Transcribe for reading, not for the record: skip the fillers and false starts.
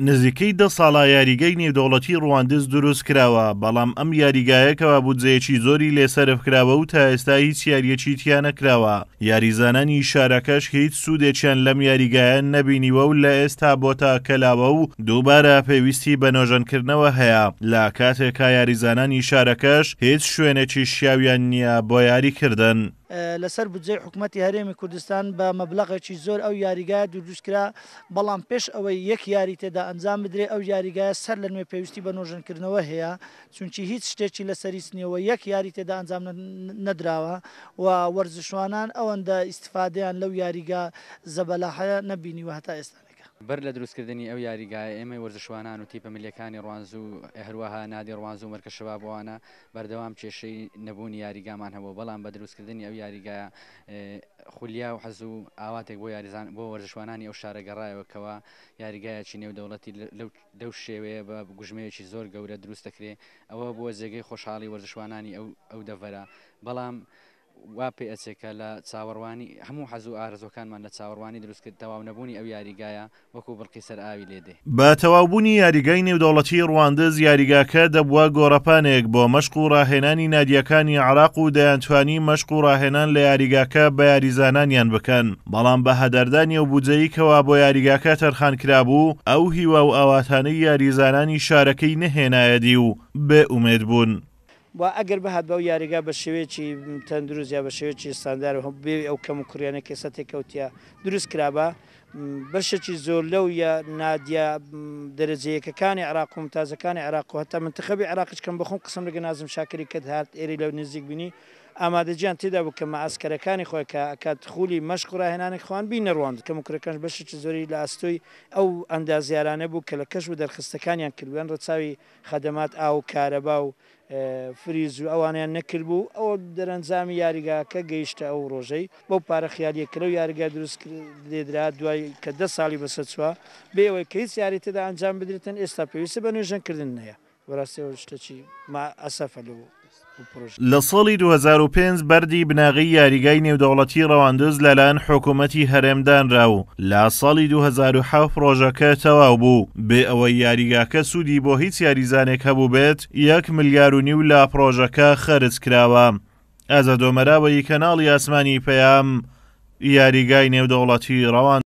نزیکەی دە ساڵە یاریگای نێودەوڵەتی ڕواندز دروست کراوە، بەڵام ئەم یاریگایە کەوا بودجەیەکی زۆری لێ سەرف کراوە و تا ئێستا هیچ یارییەکی تیا نەکراوە، یاریزانانی شارەکەش هیچ سوودێکیان لەم یاریگایە نەبینیوە و لە ئێستا بۆتە کەلاوە و دووبارە پێویستی بە نۆژەنکردنەوە هەیە، لە کاتێکا یاریزانانی شارەکەش هیچ شوێنێکی شیاویان نییە بۆ یاریکردن. لەسەر بودجەی حکومەتی هەرێمی کوردستان بە مەبلەغێکی زۆر ئەو یاریگایە دروست کرا، بەڵام پێش ئەوەی یەک یاری تێدا ئەنجام بدرێ ئەو یاریگایە سەر لە نوێ پێویستی بە نۆژەنکردنەوە هەیە، چونکی هیچ شتێکی لەسەریچ نییە و یەک یاری تێدا ئەنجام نەدراوە و وەرزشوانان ئەوەندە ئیستفادەیان لەو یاریگا زەبەلاحە نەبینیوە هەتا ئێستانەکە. بەر لە دروستکردنی ئەو یاریگایە ئێمەی وەرزشوانان و تیپە میللیەکانی ڕوانز و هەروەها نادی ڕوانز و مەرکەز شەباب ئەوانە بەردەوام کێشەی نەبوونی یاریگامان هەبووە، بەڵام بە دروستکردنی ئەو یاریگایە خولیا و حەز و ئاواتێک بۆ یاریزان بۆ وەرزشوانانی ئەو شارە گەڕایەوە کەوا یاریگایەکی نێودەوڵەتی لەو لەو شێوەیە بە گوژمەیەکی زۆر گەورە دروست دەکرێ ئەوە بووە جێگەی خۆشحاڵی وەرزشوانانی ئەو ئەو دەڤەرە بەڵام وا پێ ئەچێ کە لە چاوەڕوانی هەموو حەز و ئارەزووەکانمان لە چاوەڕوانی دروست کرد تەواو نەبوونی ئەو یاریگایە وەکو بڵقی سەر ئاوی لێ دێ. بە تەواوبوونی یاریگای نێودەوڵەتیی ڕواندز، یاریگاکە دەبووە گۆڕەپانێک بۆ مەشق و ڕاهێنانی نادییەکانی عێراق و دەیانتوانی مەشق و ڕاهێنان لە یاریگاکە بە یاریزانانیان بکەن، بەڵام بە هەدەردانی ئەو بودجەی کەوا بۆ یاریگاکە تەرخانکرابوو، ئەو هیوا و ئاواتانەی یاریزانانی شارەکەی نەهێنایەدی و بێ ئومێد بوون. و ئەگەر بهاتبا ئەو یاریگا بە شێوەیەکی تەندروست یا بە شێوەیەکی ستاندار و بێ ئەو کەم و کوڕیانەی کە ئێستا تێکەوتیە دروست کرابا بەشێکی زۆر لەو یا نادیە دەرەجە یەکەکانی عێراق و ممتازەکانی عێراق و هەتا منتخەبی عێراقیش کەم بەخۆم قسەم لەگە نازم شاکری کرد هات ئێرەی لەو نزیک بینی ئامادەگیان تێدا بوو کە مەعەسکەرەکانی خۆی کە ئەکات خولی مەشق و ڕاهێنانی خۆیان بینە ڕواندز کەم و کوڕەکانش بەشێکی زۆری لە ئەستۆی ئەو ئەندازیارانە بوو کە لە کەشف و دەرخستەکانیان کردبوویان ڕەچاوی خەدەمات ئاو و کارەبا و فریز و ئەوانەیان نەکردبوو، ئەوە دەرەنجامی یاریگاکە گەیشتە ئەو ڕۆژەی بەو پارە خیالیە کە لەو یاریگا دروست لێدرا دوای کە دە ساڵی بەسەر چووە بێ ئەوەی کە هیچ یاری تێدا ئەنجام بدرێتن ئێستا پێویستی بە نۆژەن کردن هەیە بەراستی ئەوە شتەکی مع ئەسەفە لەو لە ساڵی 2005 بەردی بناغەی یاریگای نێودەوڵەتی ڕەواندز لەلایەن حکوومەتی هەرێم دانرا و لە ساڵی 2007 پڕۆژەکە تەواو بوو، بێ ئەوەی یاریگاکە سوودی بۆ هیچ یاریزانێک هەبووبێت، یەک ملیار و نیو لە پڕۆژەکە خەرج کراوە. ئازاد ئۆمەراوەیی کەناڵی ئاسمانی پەیام، یاریگای نێودەوڵەتی ڕەواندز.